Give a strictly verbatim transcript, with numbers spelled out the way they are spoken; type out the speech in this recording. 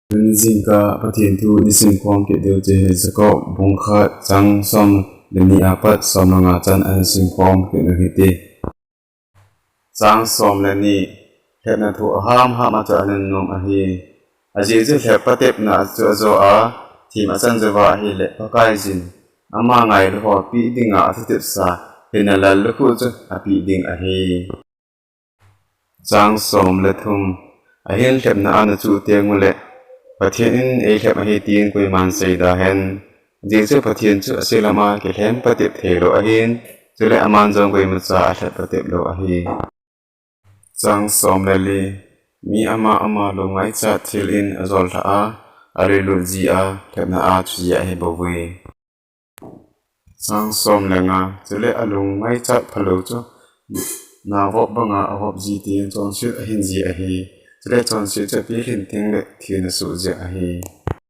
Tun jingkah Pathen thu isim khom kit diu chu hi Jacob bung khat chang som le ni apat som le nga chan ana sim khom kit u hite. Chang som le ni. Lhepna thu aham ham a chu ana nom ahi. Ajeh chu lhep patepna chu ajo a, thim achan jouva ahile Pakaiyin ama ngailu ho peh dinga athutepsa hinna lallukhuh chu apeh ding ahi. Chang som le thum. Ahin lhepna a ana chuh teng uleh, Pathen in eilhep ahi tin koiman seida hen. Ajeh chu Pathen chu aselam a kilhem patep theilou ahin, chule aman jong koimacha alhep patep lou ahi. Chang som le li. Mi ama ama lungngaichat thil in ajol lhah a, aluilut ji a, lhepna a chu ji ahi bouve. Chang som le nga. Chule alungngaichat phalou chu navop banga avop ji tin chonset ahin ji ahi. Chule chonset chu apelhin tengle thina soh jeh ahi.